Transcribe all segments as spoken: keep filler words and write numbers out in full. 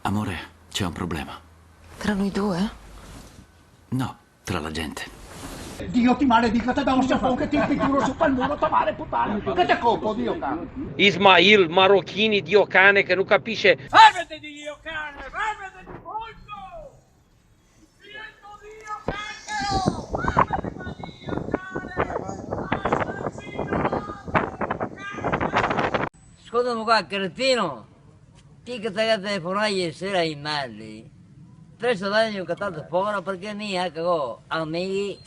Amore, c'è un problema. Tra noi due? No, tra la gente. Dio ti maledica, te do un schiafon che ti pituro su pel muro, te mare putana. Che te copo, Dio caro. Ismail, marochini, Dio cane, che no capisce. Fermete, Dio cane, fermete di colpo! Dio, Dio, cancaro! Fermete, Dio cane! Assassino! Scolta un po' qua, cretino. Ti che te ga telefonà ieri sera ai Merli, presto vegno catato fora parché mi, eco, go amighi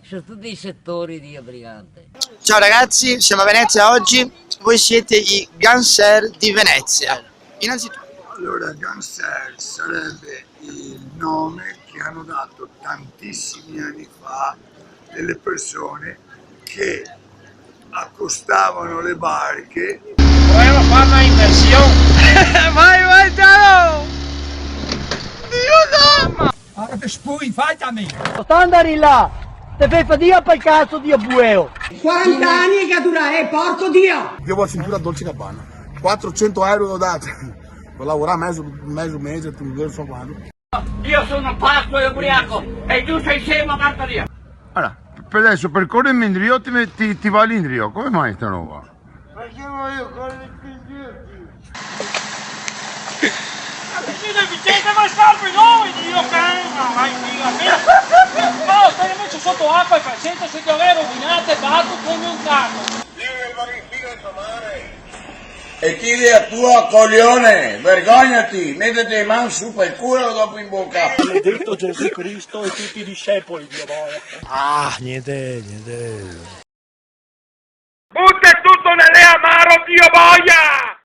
su tuti i setori, Dio brigante. Ciao ragazzi, siamo a Venezia oggi. Voi siete i gangster di Venezia. Innanzitutto. Allora, gangster sarebbe il nome che hanno dato tantissimi anni fa delle persone che accostavano le barche. Volevano fare una immersione. Vai, vai, ciao! Dio no! Ora te spui, fai a me! Sta andare là! Te fai fatica pel cazo, Dio bueo! Quaranta anni che dura, eh, porco Dio! Io vado a sentire la Dolce Gabbana. Quattrocento euro l'ho date. Ho lavorato mezzo, mezzo mese, non so quanto. Io sono pazzo e ubriaco e tu sei scemo, Martaria. Allora, per adesso per corrermi indietro ti, ti, ti va all'indietro, come mai sta roba? Perché voglio correre più indietro? Ma perché devi mettere le scarpe nuove, Dio caro? Ma vai via, via. Ma te le metti sotto acqua e fai senza se ti avrei rovinato e batto come un cane. Io vai fino a mare. E ti la tua, coglione, vergognati, metete le mani su pel culo e dopo in bocca. Benedetto Gesù Cristo e tutti i discepoli, Dio boia. Ah, niente, niente. Butta tutto nelle amaro, Dio boia!